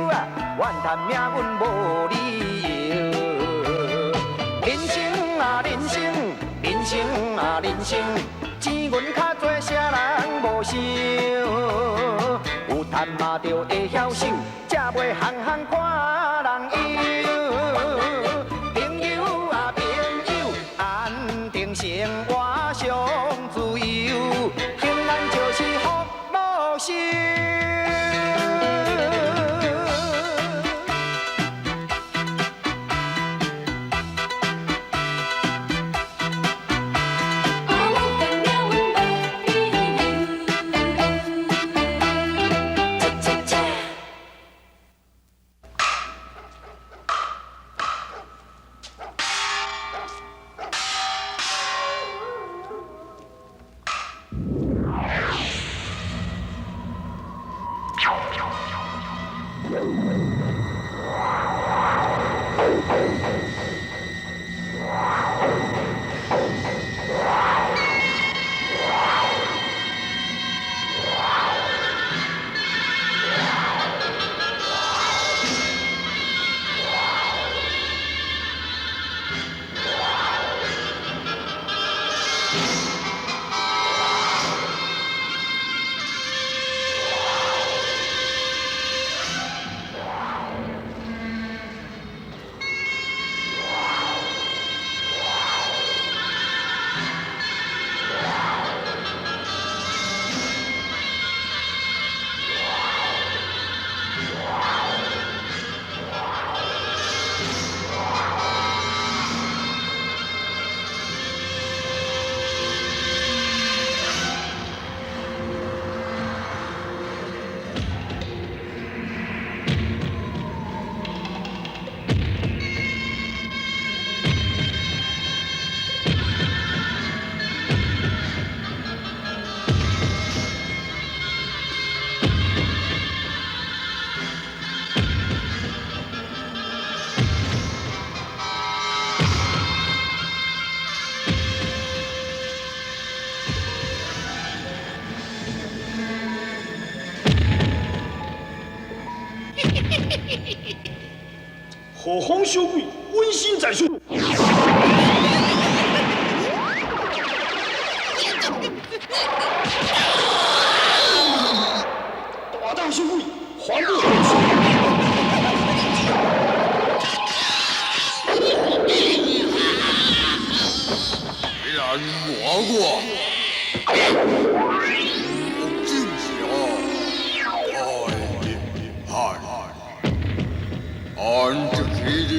啊，怨嘆命運無理由。人生啊人生，人生啊人生，錢銀較濟，啥人無想？有趁嘛著會曉守，才袂項項看人憂。朋友啊朋友，安定生活上自由，平安就是福祿壽。何方小鬼，温馨在手。大胆小鬼，还我！你来我我，真是啊，太厉害！按这起人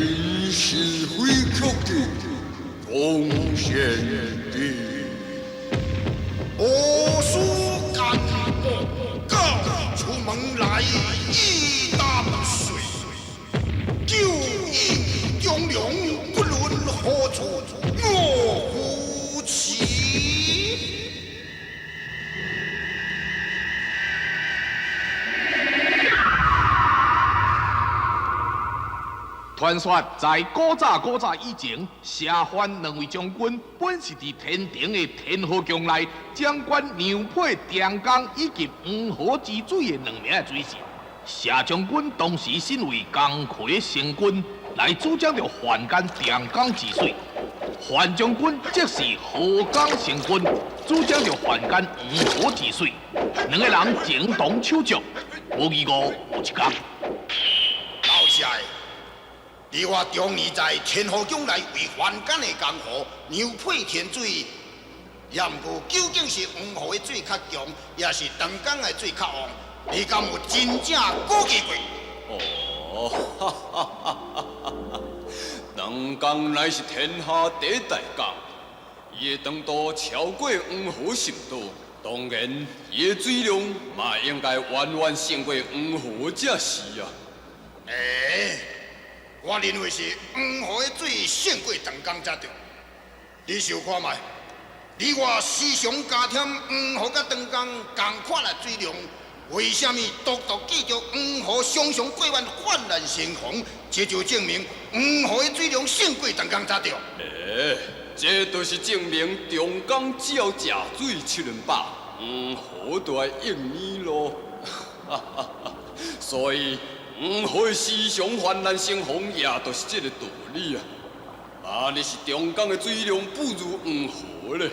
是非曲直，奉献的。何事干不告？出门来一担水，九阴中梁不论何处，我夫妻。傳說在古早古早以前，謝范兩位將軍本是佇天庭的天后宮內掌管牛配長江以及黃河之水的兩名的水神。謝將軍當時身為江奎星君，來主掌著凡間長江之水；范將軍則是河江星君，主掌著凡間黃河之水。兩个人情同手足，無疑誤有一天，老謝。你我長年在天后宮內為凡間的江河牛配天水，也毋過究竟是黃河的水較強，抑是長江的水較旺？你敢有真正估計過？哦，哈哈哈哈哈！長江乃是天下第一大江，伊的長度超過黃河甚多，當然伊的水量嘛應該遠遠勝過黃河才是啊。欸，我認為是黃河的水勝過長江才對。你想看覓？你我時常加添黃河佮長江仝款的水量，為啥物獨獨記著黃河常常過彎泛濫成洪？這就證明黃河的水量勝過長江才對。欸，這就是證明長江只要食水七輪飽，黃河就愛應你咯。所以黃黄河的时常患难生风，也就是这个道理啊。啊，你是长江的水量不如黄河咧。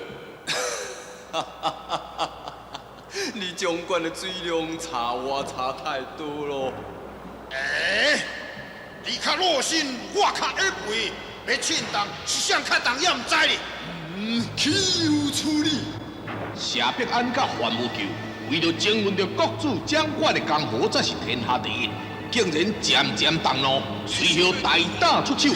你掌管的水量差我差太多咯。欸，你较落身，我较下肥，欲称重是谁较重也毋知咧。嗯，岂有此理！谢必安佮范无救为著争论著国主掌管的江河才是天下第一，竟然渐渐动怒，随后大打出手。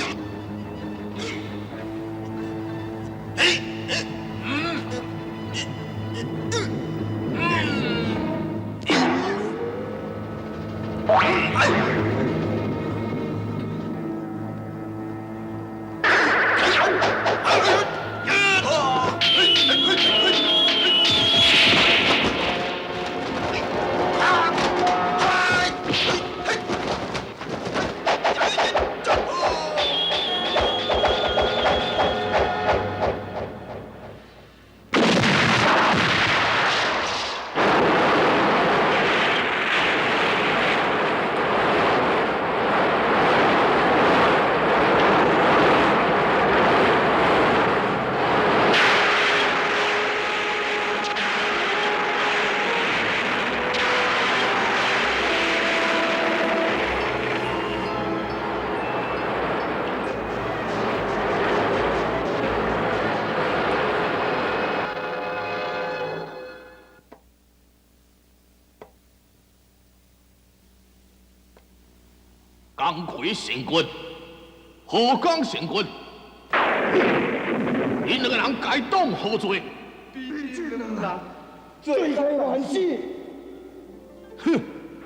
江奎神君，何江神君，恁两个人该当何罪？比这两人罪该万死。哼，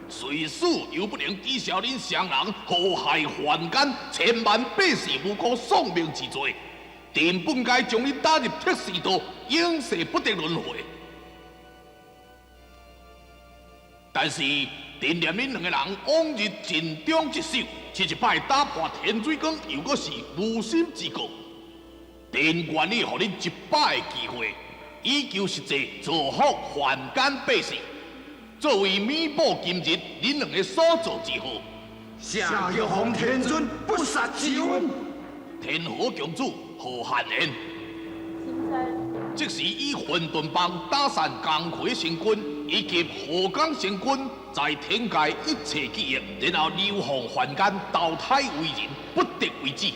虽死犹不能抵消恁双人祸害凡间千万百姓无辜丧命之罪。朕本该将你打入铁丝道，永世不得轮回。但是，朕念恁两个人往日尽忠职守，这一摆打破天水关，又阁是无心之过。朕愿意予恁一摆机会，以求实际，造福凡间百姓，作为弥补今日恁两个所做之祸。谢玉皇天尊不杀之恩。天河公主何汉言，即时以混沌帮打散江奎神军以及河江神军在天界一切记忆，然后流放凡间，投胎为人，不得为止。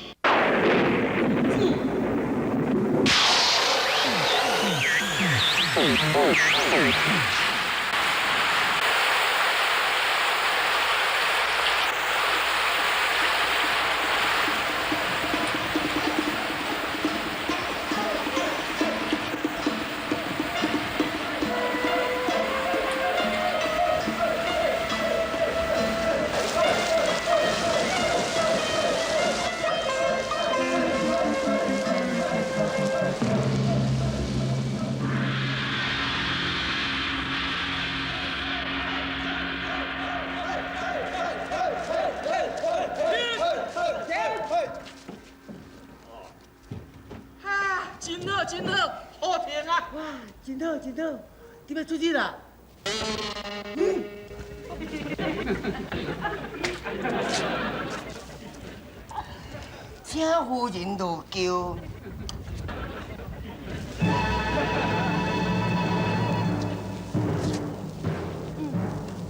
真好，真好，好听啊！哇，真好，真好，你欲出去啦？嗯。请夫人落轿。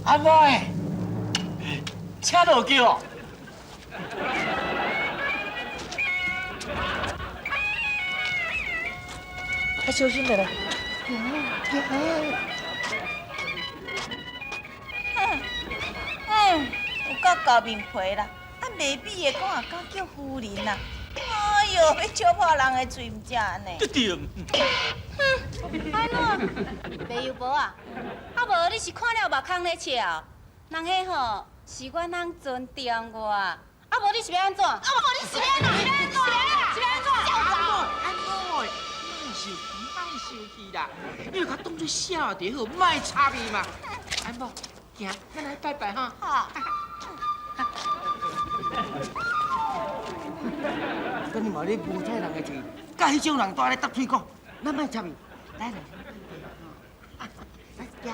阿妹，请落轿。较小心点啦。嗯，有够厚面皮啦，啊，袂比的讲也敢叫夫人啦。哎哟，欲笑破人的嘴，毋才按呢。对对。哼，按怎？袂有无啊？啊无，你是看了目空咧笑？人彼吼是阮翁尊重我，啊无你是欲按怎？啊无你是欲按怎？是欲按怎？是欲按怎？阿妹，莫生气，莫生气啦，你就共当做小弟好，莫插伊嘛。阿某，行，咱来拜拜哈。好。等你嘛咧无采人的嘴，佮彼种人蹛咧搭喙鼓，咱莫插伊。来来，来，行。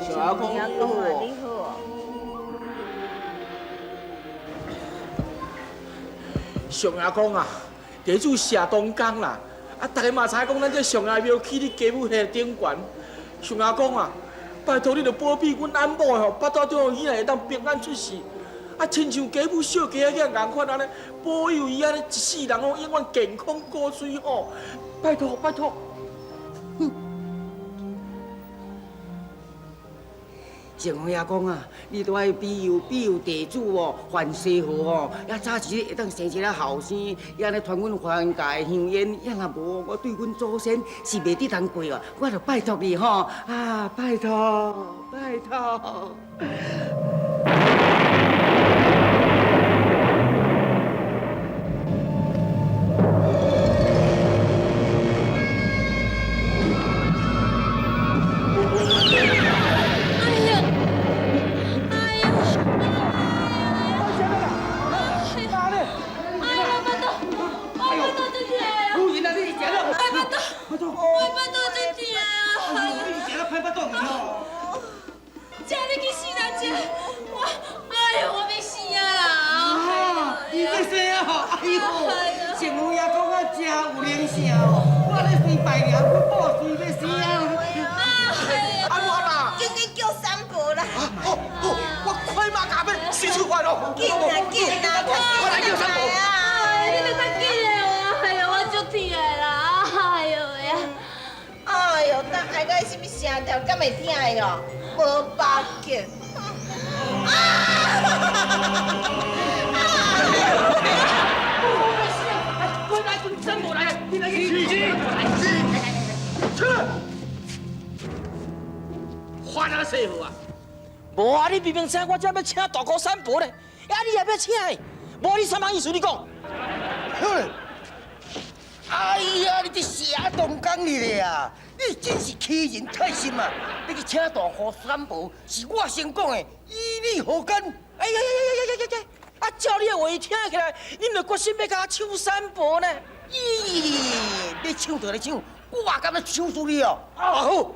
小阿公，阿公啊，你好哦。上阿公啊，地主谢东江啦，啊，大家嘛知影讲，咱这上阿庙起伫家母下顶悬。上阿公啊，拜托你著保庇阮翁某的吼，腹肚中的囡仔会当平安出世。啊，亲像家母小鸡仔囝仝款按呢，保佑伊按呢一世人吼永远健康高水吼。拜托拜托。郑红爷讲啊，你都爱庇佑庇佑地主哦，范西河哦，也早一日会当生一个后生，也按呢传阮范家的香烟，也若无，我对阮祖先是袂得通过哦。我就拜托你吼，啊，拜托拜托。紧啊紧啊，我来叫三婆啊！你著较紧的哦，哎呦，我足疼的啦！哎呦呀！哎呦，当爱个啥物声调，敢会疼的哦？无巴结。啊！我来叫三婆来，你来去。去。发啥师傅啊？无啊！你明明知我这欲请大姑三婆咧，啊你也欲请伊？无你啥物意思？你讲。哎呀，你这邪动讲你咧啊！你真是欺人太甚啊！你去请大姑三婆，是我先讲的，与你何干？哎呀呀呀呀呀呀！啊，照你的话听起来，你毋就决心欲共我抢三婆呢？咦，你抢就来抢，我敢欲抢输你哦？啊好，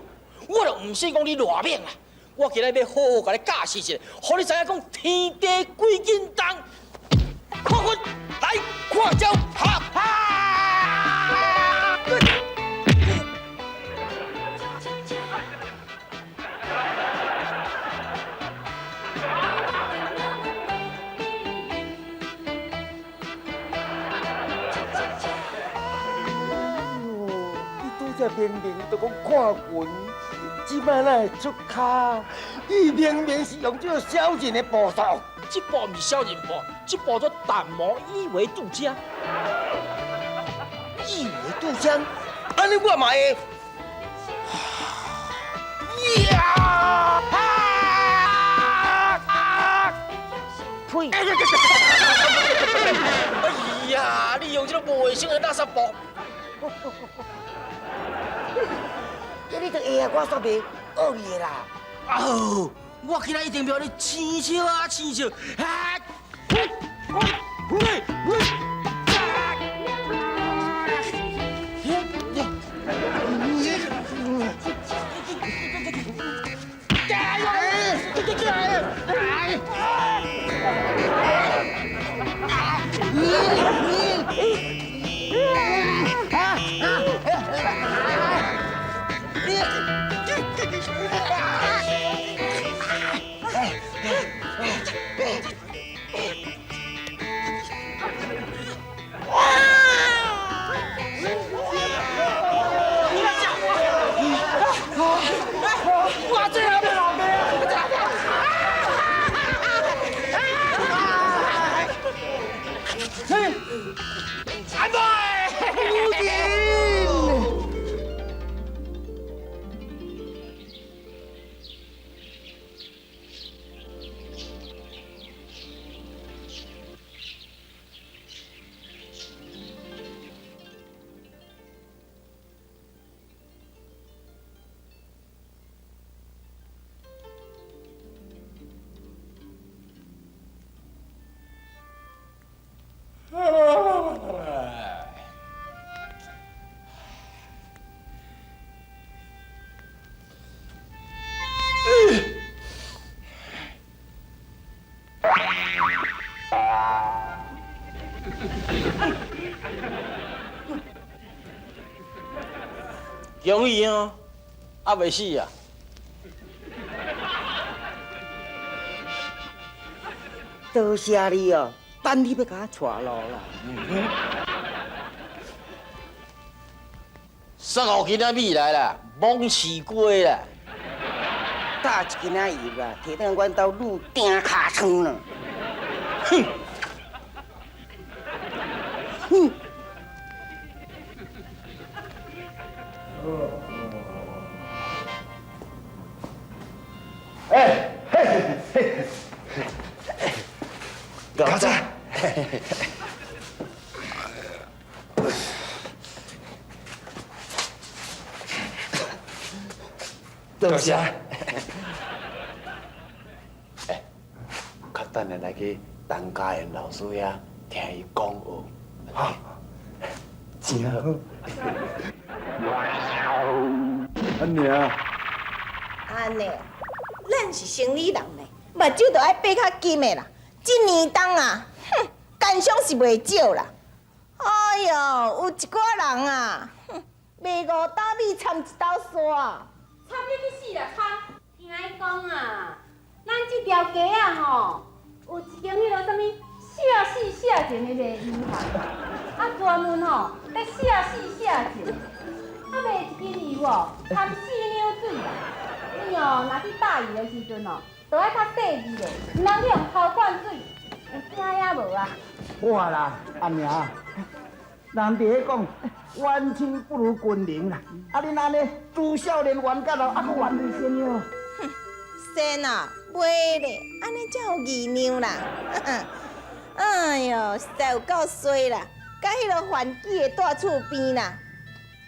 我就毋信讲你偌猛啊！我今日欲好好共你教示一下，予你知影讲天地几斤重。看我来看招，哈哈！你拄才明明就讲看拳。这摆哪会出跤？你明明是用这个小人的步数，这步毋是小人步，这步做淡毛以为渡江。以为渡江，按呢我嘛会。呀！呸！哎呀，你用这个无卫生的垃圾步。你就会啊，我煞袂恶你的啦。啊好，我今仔一定要你生笑啊生笑！啊！喂喂喂喂！加油！加油！恭喜哦，还袂死啊！多谢你哦，等你欲共我带路啦。送予囡仔米来啦，罔市鸡啦。打一斤仔油啦，提转阮兜滷鼎尻川啦。哼！哼！哎，嘿，嘿，老子。多谢。哎，较等下来去陈家燕老师遐听伊讲话。好，真好。按呢？按呢？咱是生理人呢，目睭就爱闭较紧的啦。这年冬啊，哼，奸商是袂少啦。哎哟，有一寡人啊，哼，卖五斗米掺一斗沙。掺你去死啦！掺！听伊讲啊，咱这条街仔吼，有一间彼落啥物写死写情的卖油行，啊专门吼咧写死写情，啊卖一斤油哦，掺四两水啦。你哦，若去打油的时阵哦，就爱较细腻咧，毋通去予偷灌水。有听影无啊？好啦，阿娘，人伫咧讲，远亲不如近邻啦。啊，恁按呢，朱少年冤家了，啊，阁冤对先哟。哼，先啊，袂咧，按呢才有义量啦。哎哟，实在有够衰啦，佮彼落范记的住厝边啦。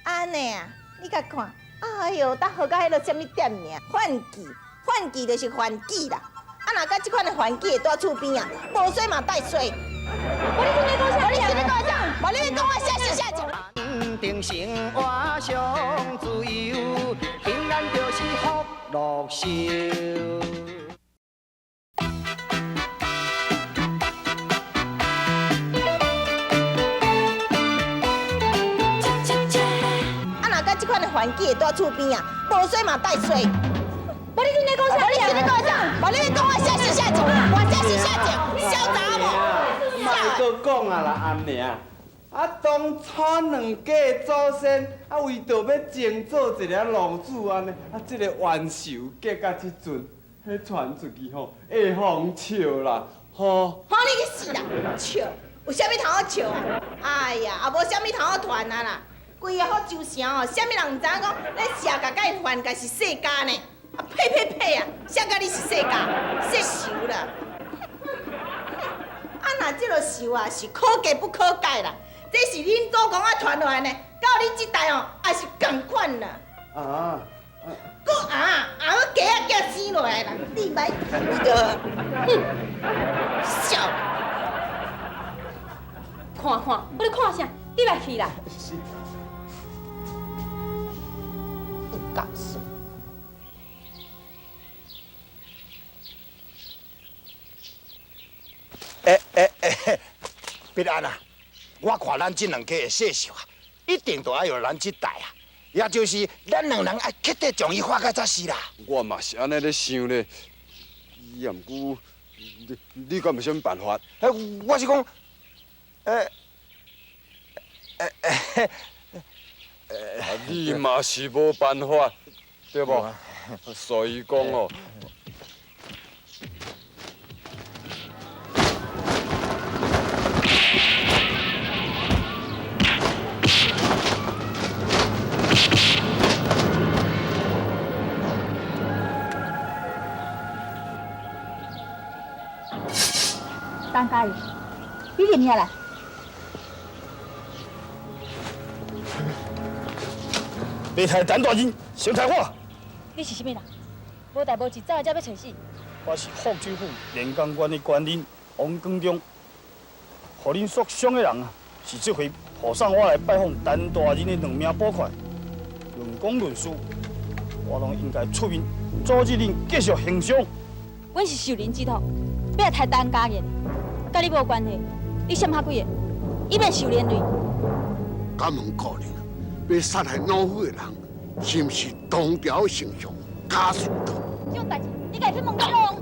按呢啊，你共看，哎哟，搭好佮彼落啥物店名？范记，范记就是范记啦。啊，若佮这款的范记的住厝边啊，无衰嘛带衰。无你咧讲啥？无你咧讲啥？无你咧讲我写死写情。稳定生活上自由，平安就是福禄寿。啊，若佮这款的环境会住厝边啊，无衰嘛带衰。无你咧讲啥？无你咧讲啥？无你咧讲我写死写情，我写死写情，潇洒无？莫阁讲啊啦，阿娘。啊，当初两家祖先啊，为著欲争做一个炉主按呢，啊，这个冤仇结到这阵，彼传出去吼，会予人笑啦，吼。吼你去死啦！笑，有啥物通好笑啊？哎呀，也无啥物通好传啊啦。规个福州城哦，啥物人毋知影讲，咱谢家佮𪜶范家是世家呢？啊呸呸呸啊！谁佮你是世家？世仇啦！啊，若这个仇啊，是可解不可解啦。这是恁祖公仔传落来呢，到恁这代哦，也是仝款啦。啊！阁啊啊！我鸡仔囝生落来啦，你莫你就，哼，笑。看看，我咧看啥？你来去啦。是。有够衰。欸欸欸，必安啊！我看咱这两家的世仇啊，一定都爱由咱这代啊，也就是咱两人爱彻底将伊化解才是啦。我嘛是按呢咧想咧，也毋过，你敢有啥物办法？欸，我是讲，你嘛是无办法，对无？所以讲哦。陈嘉义，你入遐来。别抬陈大人，先抬我。你是啥物人？无代无志，走来遮欲揣死？我是福州府连江县的官人王光忠，予恁所伤的人啊，是这回护送我来拜访陈大人的两名捕快。论功论私，我拢应该出面阻止恁继续行凶。阮是受人之托，欲来刣陈家燕的，佮你无关系。你闪较几个，以免受连累。敢问顾人，欲杀害老夫的人，是毋是唐朝丞相贾似道？这种代志，你家去问你老王。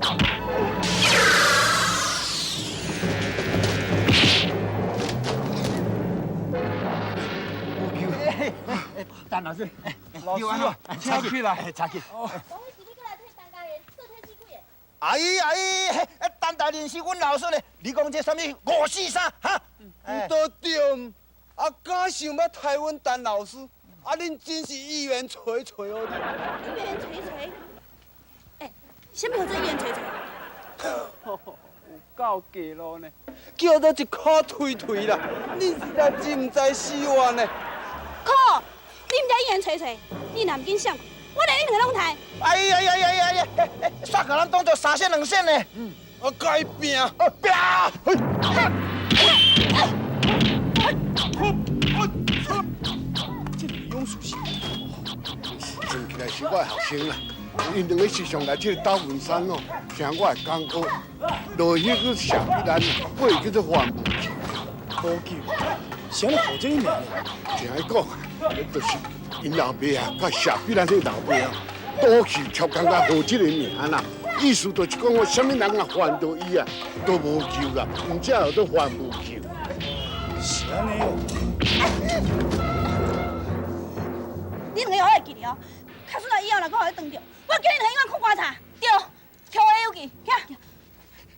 陈老师，老师啊，请起来，请起。阿姨阿姨，陈大人是阮老孙的，你讲这啥物五四三哈？毋都对，啊，敢想欲刣阮陈老师？啊，恁真是议员锤锤哦！议员锤锤，欸，啥物叫做议员锤锤？有够假路呢，叫做一箍推推啦！恁实在真毋知死活呢。靠！你毋知议员锤锤，你若毋紧闪，我连你两个拢刣。哎呀呀呀呀呀！煞共咱当做三线两线呢。嗯，我共伊拼，拼！这个勇士是，算起来是我的学生啦。𪜶两个时常来这个斗云山哦，听我的讲学，落去去谢必兰，过叫做范无救。无救，啥人号这个名呢？听伊讲，就是𪜶老爸啊，佮谢必兰的老爸啊，赌气超工甲号这个名啦。意思就是讲，我啥物人啊犯著伊啊，都无救啦，毋才叫做范无救。是按呢哦。你两个好会记哩哦，假使若以后若阁予伊撞著，我叫你两个永远囥棺材，对，跳下有记，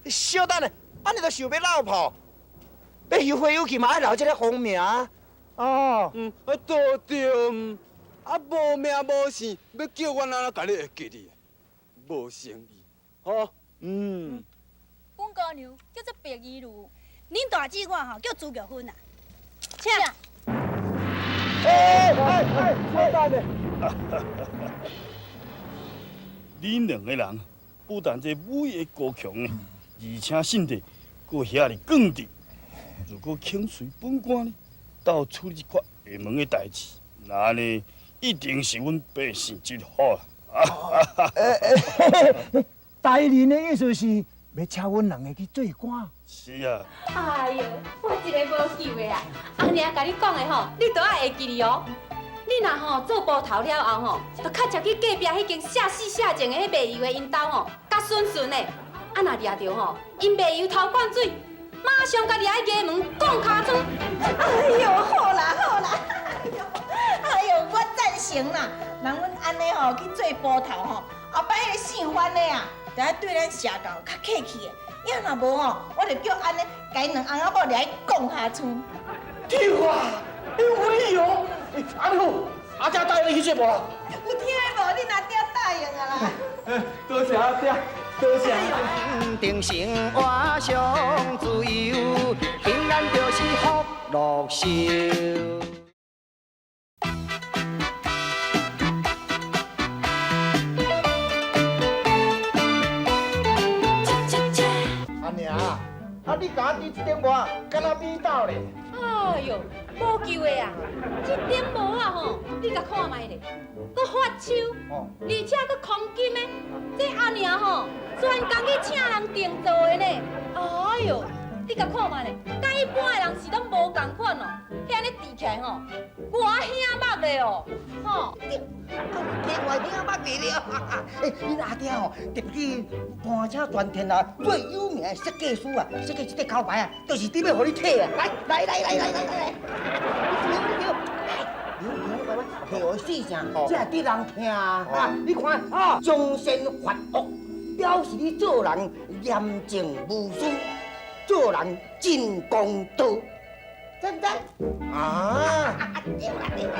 起。稍等下，按呢就想欲落跑，欲游回有去嘛爱留这个红名。哦，嗯，啊都对，啊无名无姓，欲叫阮按怎共你会记哩？无诚意，吼，嗯。阮姑娘叫做白玉茹，恁大姊我吼叫朱玉芬啊，请。哎哎哎，稍等下。恁两个人不但这武艺高强呢，而且性地阁遐尔耿直。如果肯随本官呢，斗处理这块下门的代志，那呢一定是阮百姓之福啊！大人的意思是欲请阮两个去做官？是啊。哎哟，我一个无救的啊！阿娘共你讲的吼，你都爱会记哩哦。你若吼做捕头了后吼，就较捷去隔壁彼间谢死谢静的彼卖油的𪜶兜吼，佮顺顺的。啊，若掠著吼，𪜶卖油头灌水，马上共掠去衙门摃尻川。哎呦，好啦好啦，哎呦，哎呦，我赞成啦。人阮按呢吼去做捕头吼，后摆彼个姓范的啊，就爱对咱谢教较客气的。要若无吼，我就叫按呢，共𪜶两翁仔某掠去摃尻川。对啊，有理哦。按呢好，阿嗲答应你去做捕头。有听无？你阿爹答应啊啦。多谢阿爹，多谢。定生活上自由，平安就是福禄寿。阿娘，啊你共我伫这顶帽，敢若美豆咧？哎呦，无救的啊！这顶帽仔吼，你共看觅咧，阁发秋，而且阁空金的。这阿娘吼，专工去请人订做的呢。哎呦，你共看觅咧，佮一般的人是拢无仝款哦。彼按呢戴起来吼，偌显目的哦，吼。听话听目袂了。欸，恁阿爹吼，特别去搬请全天下最有名的设计师啊，设计这个口牌啊，就是伫欲予你提啊。来来来来来来来，你对对，你对，提予细声，这会得人听啊。你看啊，将善罚恶，表示你做人严正无私，做人真公道，知毋知？啊！对啦对啦。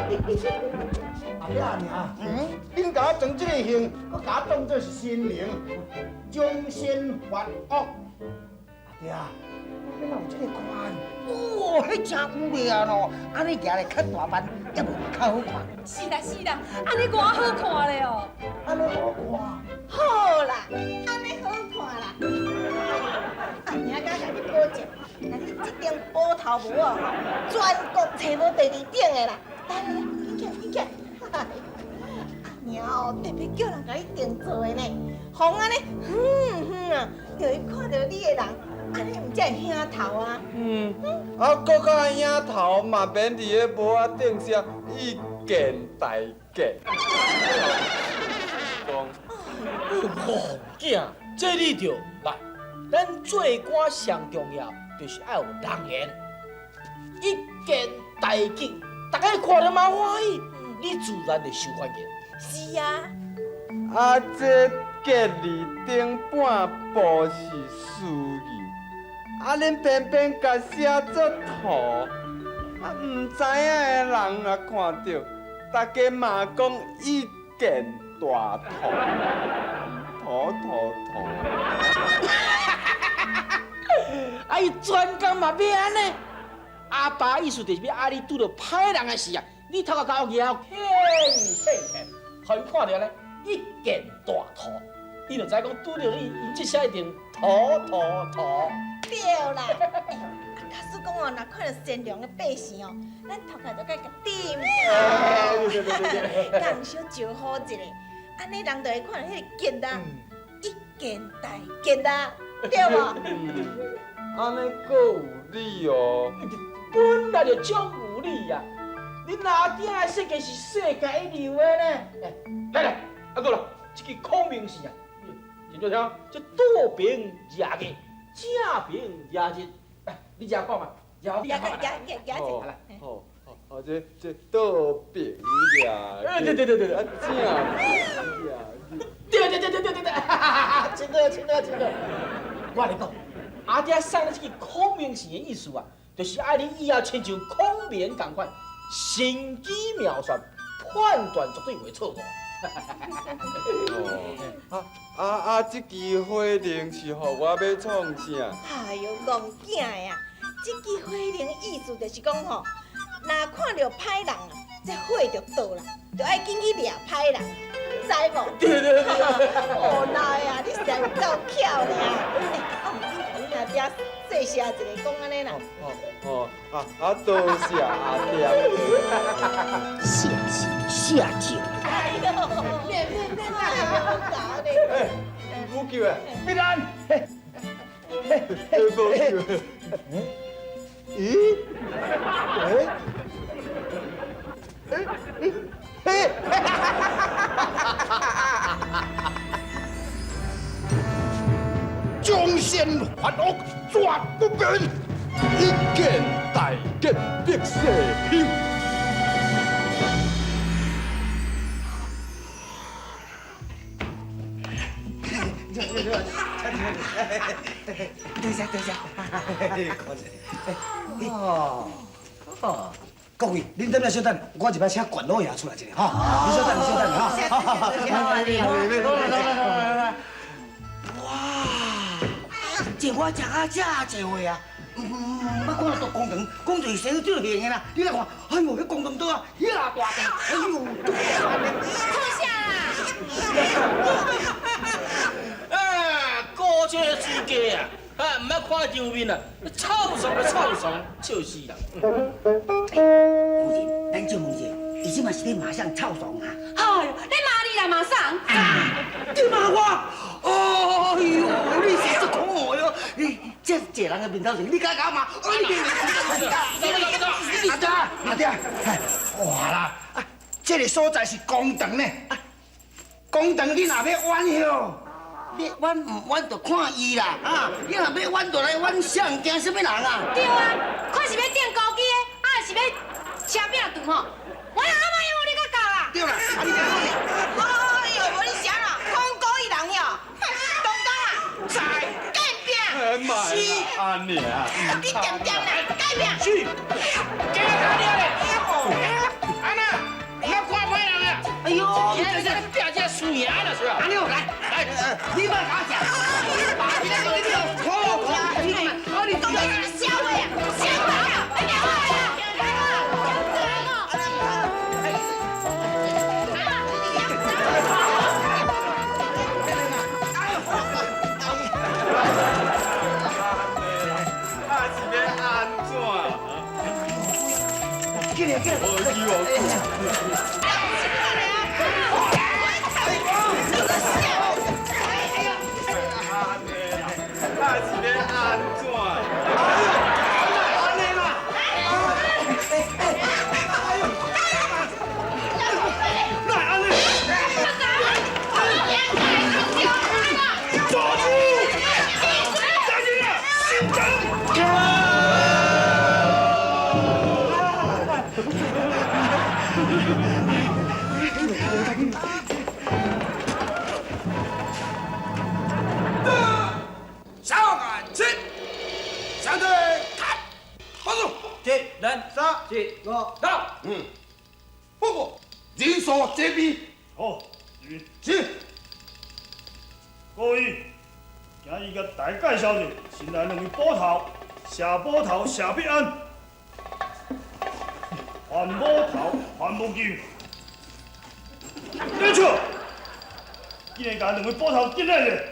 阿爹阿娘，恁共我装这个形，阁共我当做是神明，将善罚恶。阿爹，你哪有这个款？哇，彼真有力啊咯！按呢行咧较大范，也无较好看。是啦是啦，按呢偌好看咧哦。按呢好看。好啦，按呢好看啦。阿娘敢共你保证，若你这顶捕头帽啊，全国找无第二顶的啦。来来来，紧起来紧起来。阿娘哦，特别叫人共你订做的呢，予按呢远远啊，就会看著你的人，按呢毋才会显头啊。嗯，啊，阁较显头嘛，免伫个帽仔顶写，已件大吉。讲，戆囝，这你著来，咱做官上重要就是爱有人缘，一见大吉，大家看著嘛欢喜，你自然就受欢迎。是啊。啊，这吉字顶半部是书字，啊，恁偏偏共写做图，啊，毋知影的人若看著，大家嘛讲一见大图，图图图。啊，伊专工嘛欲按呢。阿爸意思就是欲啊，你拄著歹人的时啊，你头壳共摇，嘿嘿嘿，予伊看著咧，一见大图，伊就知讲拄著你，𪜶这下一定图图图。对啦，欸，啊，假使讲哦，若看著善良的百姓哦，咱头壳就该共点，共小招呼一下，按呢人就会看著彼个吉啦，一见大吉啦，对无？按呢阁有理哦。本来就足有理啊！恁阿囝的设计是世界一流的呢。来来，啊阁来，这支孔明线啊，认真听，这倒平掠日，正平掠日。来，你食看觅，食掠掠掠掠好，好，好，这倒平掠日，哎，对对对对对，啊正平掠日，对对对对对对对，哈哈哈，真好真好真好。我来讲，阿嗲送你这支孔明线的意思啊。就是爱你以后亲像孔明仝款，神机妙算，判断绝对袂错误。哦，啊，这支火龙是予我欲创啥？哎哟，戆囝的啊！这支火龙意思就是讲吼，若看著歹人啊，这火就到啦，就爱紧去掠歹人，知无？对对对。无奈啊，你实在有够巧的啊！欸，啊，毋紧，恁阿嗲谢谢一下讲按呢啦。哦，啊，多谢阿嗲。谢谢谢谢。哎呦，免免免啦，好搞咧。哎，无救的。必然。嘿，无救的。咦？哎？哎？嘿！忠善犯恶绝不变，一见大吉必世兴。等一下，等一下。哦哦，各位，恁等下小等，我一摆请管老爷出来一下哈。你稍等，你稍等哈。好好好。来来来。哇，这我食啊遮济货啊！毋捌看到工长，讲就是生做型的啦。你来看，哎呦，彼工长桌啊，遐大块，哎呦，脱下啦！啊，高这个水价啊，啊，毋捌看场面啊，臭怂就臭怂，笑死人！夫人，咱借问一下，伊这嘛是咧马上臭怂啊？哎呦，你骂你啦，马上！你骂我？哎呦，你是足可恶哟！你这济人的面头前，你敢共我骂？哎，你阿嗲，阿嗲，哇啦！啊，这个所在是公堂呢，啊，公堂你若要冤哟，要冤毋冤就看伊啦，啊！你若要冤就来冤，谁人惊啥物人啊？对啊，看是欲钉高机的，啊是欲车饼顿吼？我阿妈用你较教啦。对啦，啊你哎呦，无你啥啦？讲古意人哟，东东啊，在改拼，是安尼啊，你点点啦，改拼。是，加卡了咧。安娜，莫看歹人啊！哎呦，你这拼这输赢啦，是吧？阿妞来，来，你莫共我食。你你好，你你讲的是啥话啊？啥话啊？你听我啊！啊是欲按怎？进来，进来。无救无啊是欲按怎？安尼啦。是。各位，今日共大家介绍者，新来两位捕头，谢捕头谢必安，范捕头范无救。没错，今日共两位捕头进来者。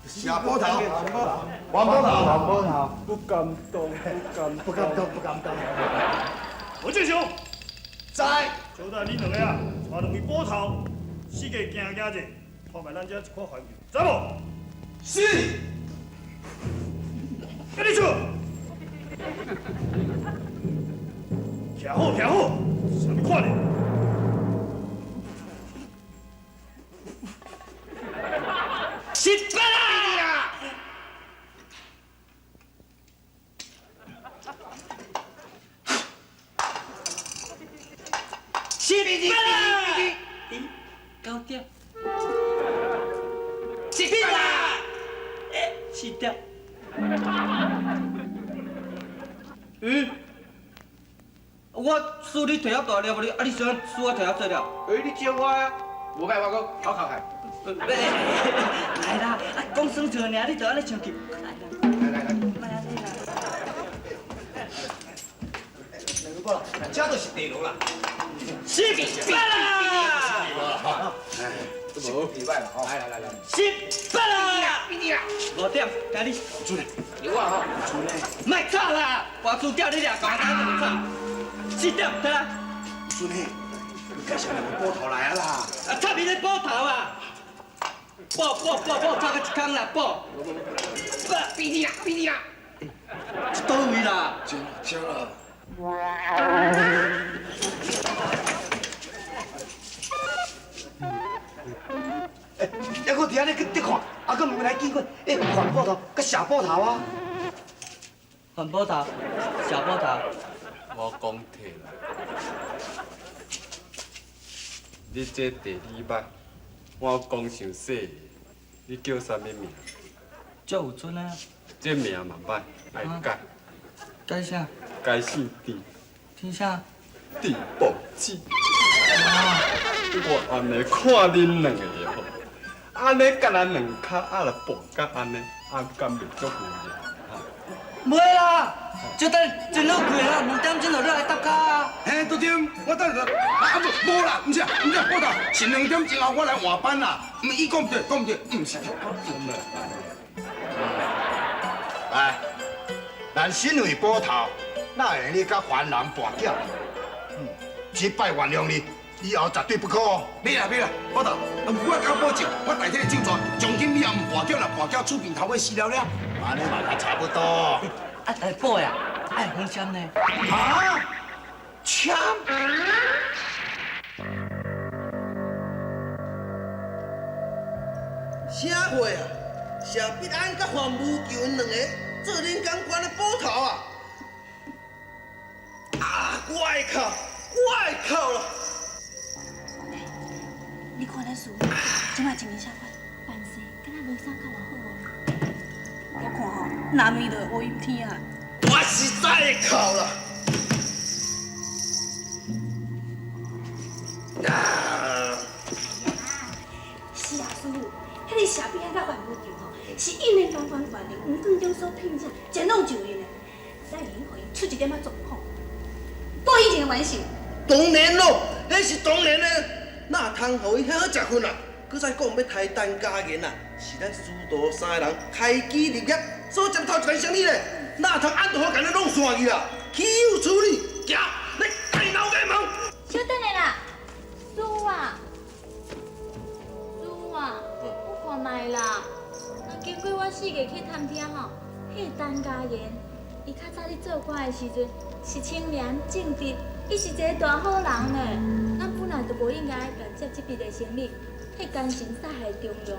谢捕头，范捕头，范捕头，不敢当，不敢，不敢当，不敢当。何志雄，在。交代恁两个啊，带两位捕头四界行行者，看觅咱遮一块环境，知无？是。跟你出。徛好，徛好，啥物款的？失败啦！失败啦！九点。失败啦！哎，4点。嗯，我输你提遐大粒，你啊你想输我提遐细粒？欸，你招我啊？无歹，我阁头壳开。来啦，啊讲耍笑尔，你就按呢生气。来啦，来来来，莫按呢啦。两个过来，这就是地牢啦。失败啦！无礼拜啦，来来来来。失败啦！5点，今日。出来。有啊吼。出来。莫吵啦，我输掉你俩搞哪怎么吵？4点，得啦。孙呢？你介绍两个捕头来啊啦！啊，插伊咧捕头啊！捕捕捕捕，插个一空啦，捕。比你啦，比你啦！这佗位啦？真真啦。欸，还阁伫按呢去滴看，啊，阁毋来见过，欸，范捕头佮谢捕头啊。范捕头，谢捕头。我讲退啦，你这第二摆，我讲伤细，你叫啥物名？赵有春啊。这名嘛歹，爱改。改啥？改姓郑。郑啥？郑宝子。我按呢看恁两个吼，按呢敢若两跤仔来跋甲按呢，啊敢袂足有型？袂啦，这等真好开啦，2点钟就你来搭跤啊。嘿，对对，我等下，啊无无啦，毋是，毋是，捕头是2点钟后我来换班啦。毋，伊讲毋对，讲毋对，毋是。来，咱身为捕头，哪会用你佮凡人跋筊？这摆原谅你。以后绝对不可哦！别啦别啦，捕头，我敢保证，我代替你种庄，从今以后毋跋筊啦，跋筊出边头尾死了了。按呢嘛较差不多。啊，但捕呀，爱封签呢？啊？签？啥货啊？谢必安佮范无求𪜶两个做恁江关的捕头啊？啊！我会哭，我会哭啦！你看咱师傅，这摆情形啥款？办事敢若无啥较偌好哦。我看吼，南面就乌阴天啊。我实在会哭啦！啊！是啊，师傅，彼个谢必安佮范无求吼，是应连江关县令黄光中所聘请，前往就任的，咱会用予𪜶出一点仔状况，报伊一个冤仇。当然咯，彼是当然的。哪通予伊遐好食薰啊？阁再讲欲刣陈家言啊，是咱师徒三个人开基立业所接头一间生意咧，哪通按好共咱弄散去啦？岂有此理！行，你家己老家问。稍等下啦，师啊，师啊，我看觅啦。那经过我四界去探听吼，彼个陈家言，伊较早咧做官的时阵是清廉正直，伊是一个大好人呢。咱本来就无应该共接这笔的生意，替奸臣杀害忠良，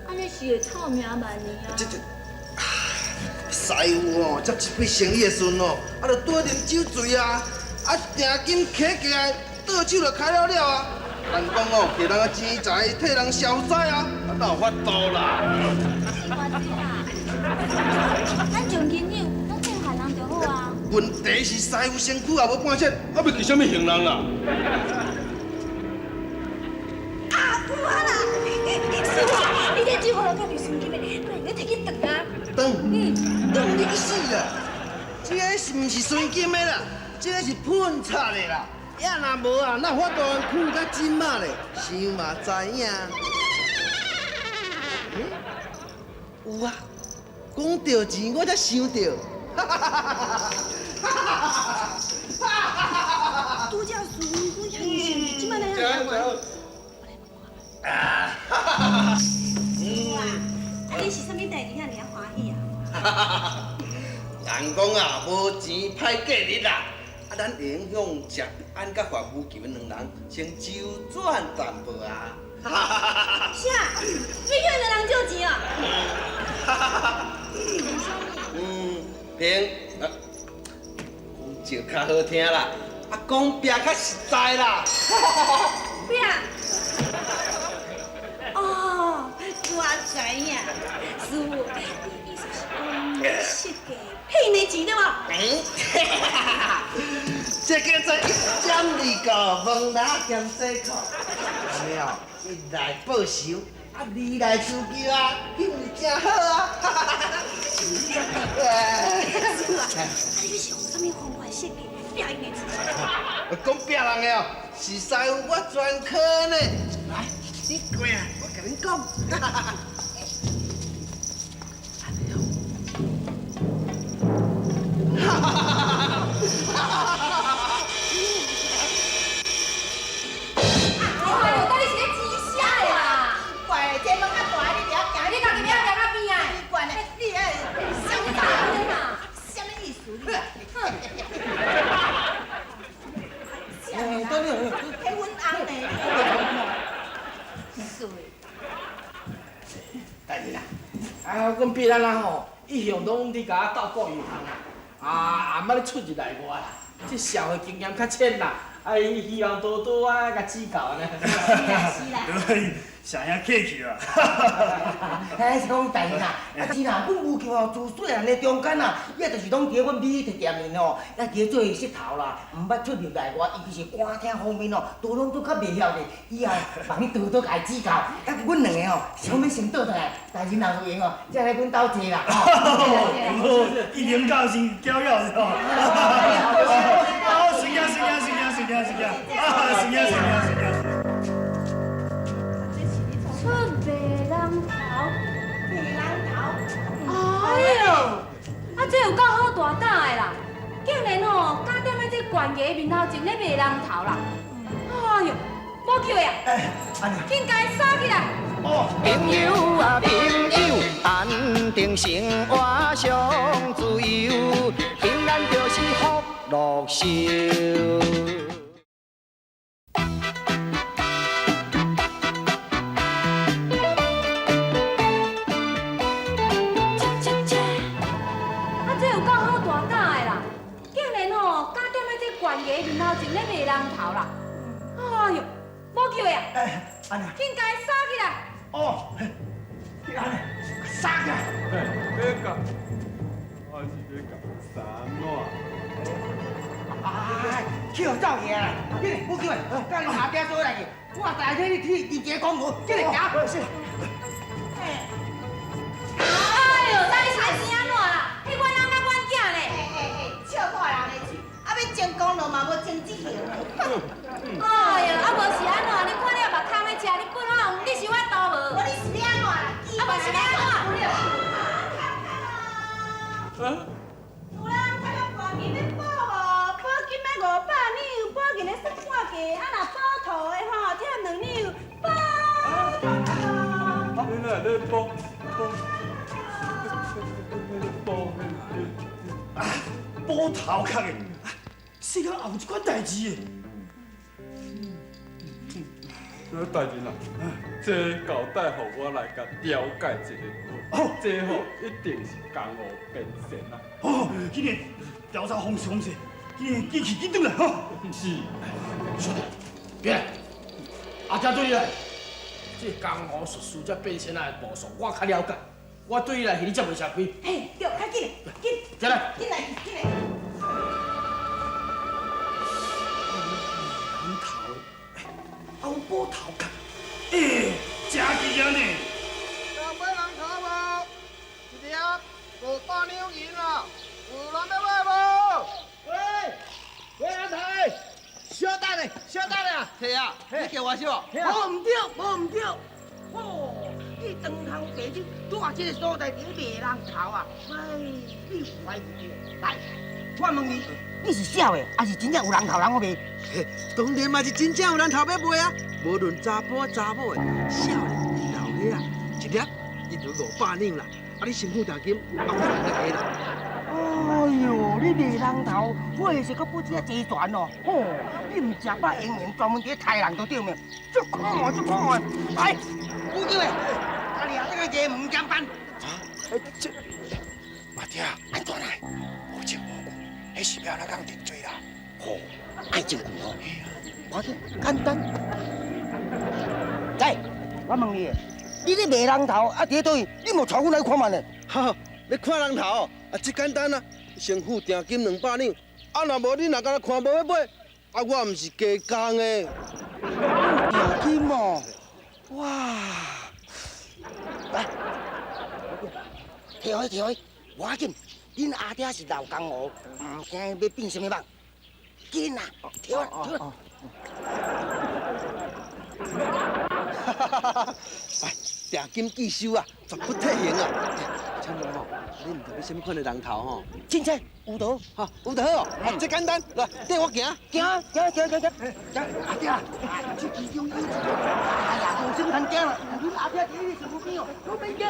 按呢是会臭名万年啊！这这，师傅哦，接这笔生意的时阵哦，啊，就拄啉酒醉啊，啊，定金揢起来，倒手就开了了啊。人讲哦，摕人的钱财替人消灾啊，啊，哪有法度啦？是偌济啦，咱将银两拢退还人就好啊。问题是师傅身躯也无半点，啊，欲去啥物行人啦？头壳是纯金的，哪会摕去断啊？断？断你去死啦！这个是毋是纯金的啦？这个是喷漆的啦。也若无啊，哪法度喷到这马咧？想嘛知影。有啊，讲到钱，我才想到。拄则师傅遐尼生气，这摆来遐尔啊！师傅啊，啊你是啥物代志遐尔欢喜啊？人讲啊，无钱歹过日啦。啊，咱会用向谢必安佮范无求两人先周转淡薄啊。啥？你向两人借钱啊？凭啊，讲借较好听啦，啊，讲拼较实在啦。拼？哦，我知影，师傅，你意思是讲设计骗你钱对无？嗯，这叫做一针二顾，问哪兼洗裤。按呢哦，一来报仇，啊二来自救啊，彼毋是真好啊？师傅啊，啊你是用啥物方法设计拼𪜶的钱？讲拼人的哦，是师傅我专科呢。来，你过来，我共恁讲。哎呦，到底是咧钱啥的啦？怪，这门较大，你伫遐行，你家己袂晓行到边仔？管的，你哎，啥物啥物意思？你？哎，等等，替阮翁呢？水。大人啊，啊，阮毕安啊吼，一向拢伫共我斗顾银行啊，啊，毋捌咧出入内外啦，这社会经验较浅啦，啊，伊希望多多啊，共指教按呢。是啦，对，谢兄客气啦。哎，是讲大人啊，啊是啦，阮无求哦，自细汉的中间啊，伊就是拢伫阮美特店面吼，也伫咧做穑头啦，毋捌出入内外，伊其实官厅方面哦，都拢都较袂晓咧，以后望你多多共伊指教。啊，阮两个吼，想欲先倒转来，大人若有闲哦，才来阮兜坐啦。好，一年教先骄傲是吼。好，随行随行随行随行随行，啊，随行随行随行。出白人头，白人头。哎呦，啊这有够好大胆的啦！竟然吼敢踮咧这悬崖面头前咧卖人头啦！哎呦，无救的啊！紧共伊杀起来！哦，朋友啊朋友，安定生活上自由，平安就是福禄寿。啊，这有够好大胆的啦！竟然吼敢踮咧这悬崖面头前咧卖人头啦！哎呦，无救的啊！紧共伊杀起来！哦，你按呢，杀起来！欲共，我是欲共杀怎？哎，去予走去啊！紧来，无救的，甲你下壁做来去，我代替你去立一个功劳，紧来行。是。哎呦，到底是安怎啦？彼阮翁佮阮囝咧。嘿嘿，笑破人的嘴，啊欲争功劳嘛无争志气。哎呦，啊无是按怎？你看了目空咧食，你本我你是有法度无？无你是欲按怎啦？啊无是欲按怎？啊？有人看到悬崖欲补无？补金欲500两，补银的算半价，啊若补土的吼，拆2两，补。你哪咧补补？补啊，补头壳的，世间也有这款代志的。大人啊，这交代予我来共了解一下。哦，这吼一定是江湖变仙啊。好，紧来调查方式方式，紧来紧去紧转来吼。是。兄弟，别来，阿姐对你来，这江湖术士这变仙仔的步数，我较了解。我对你来，你才袂吃亏。嘿，对，较紧，紧，进来，紧来，紧来。人头，啊，有补头壳，欸，真奇啊呢。老买人500兩銀啊，有人欲買無？喂，喂阿太，稍等下，稍等下啊！提啊，你叫我是無？無毋對，無毋對。哦，你長頭地主拄啊，這个所在佇咧賣人頭啊！喂，你有懷疑對？來，我問你，你是痟的，還是真正有人頭人欲賣？當然嘛是真正有人頭欲賣啊！無論查埔查某的，少年老歲啊，一粒一就500兩啦。啊，你先付定金，啊，我來加啦。哎喲，你賣人頭，我會是閣不止遐濟錢哦！吼，你毋食飽閒閒，專門佇咧刣人就對未？足可愛，足可愛！來，古叫的，家己後頂個衙門監辦。啊，這馬爹啊，按怎來？無證無據，彼是欲按怎講定罪啦？吼，愛證據哦。我說簡單。來，我問你，你咧賣人頭，啊，佇咧佗位？你無帶阮來看覓呢？哈，欲看人頭啊，這簡單啊，先付定金200兩，啊，若無你若敢若看無欲買，啊，我毋是加工的。定金哦，哇！來，提開提開，無要緊，恁阿爹是老江湖，毋驚欲變啥物夢。緊啊，提開提開。哈哈哈哈！來，定金拒收啊，絕不退還啊！請問吼，你毋著欲啥物款的人頭吼？凊彩有道，哈，有就好哦，啊，這簡單，來，綴我行，行行行行行，行，阿爹，這其中有一個，哎呀，無啥物通驚啦，恁阿爹佇你身躯邊哦，攏免驚。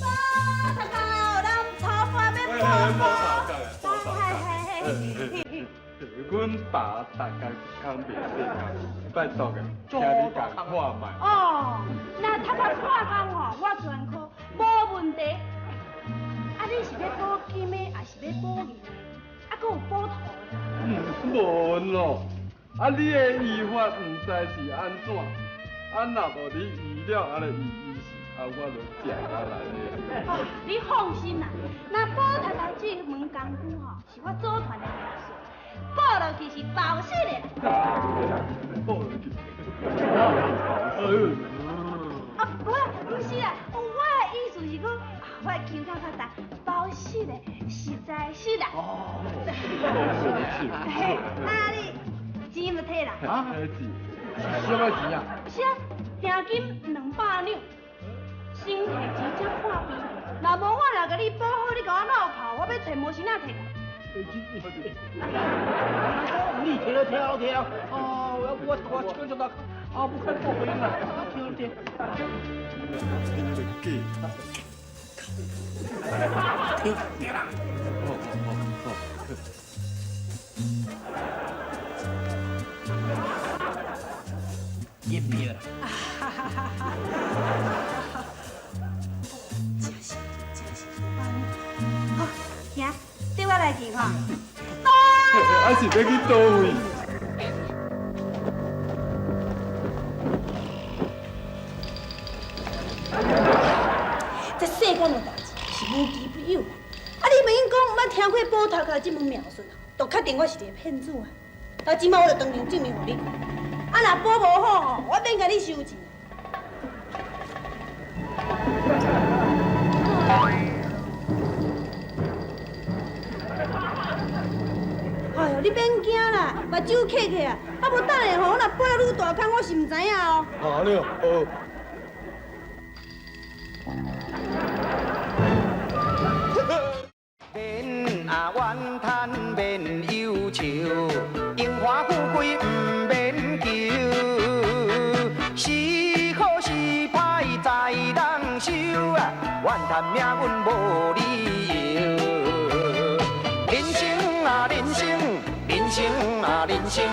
包頭人頭髮欲補阮爸逐工空袂洗工，拜託个，請你共看覓。哦，若頭殼破空吼，我全科無問題。啊，你是欲補金的，還是欲補銀的？啊，閣有補土的？無咯，啊，你的醫法毋知是按怎？啊，若無你醫了，按呢醫醫是，啊，我就食啊來咧。啊，你放心啦，若補頭頭這門功夫吼，是我祖傳的秘術。補落去是保死的。補落去。啊，無啦，毋是啦，我的意思是講，我的腔調較重，保死的，實在是啦。哦。嘿，啊你錢就提啦。啊，錢？啥物錢啊？是啊，定金200兩，先提錢才破病。若無我若共你補好，你共我落跑，我欲揣無錢仔提。你提了提了提了，哦，我一根就打，啊，不看破音啦，提了提。你提啦。哦哦哦。银票啦。真是真是好，行。綴我來去吼。啊是欲去佗位？這世間的代誌是無奇不有啦。啊，你袂用講毋捌聽過補頭殼這門妙術，就確定我是一個騙子啊！啊，這擺我就當場證明予你看。啊，若補無好吼，我免共你收錢。哎喲，你免驚啦，目睭瞌起啊！啊，無等下吼，我若補了愈大空，我是毋知影哦。啊，你哦，好。免啊怨叹，免憂愁，榮華富貴毋免求，是好是歹在人手啊，怨嘆命運無理由。人生啊人生，人生啊人生，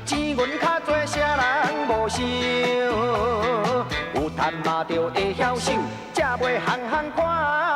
錢銀較濟，啥人無想？有趁嘛就會曉收，才袂項項看。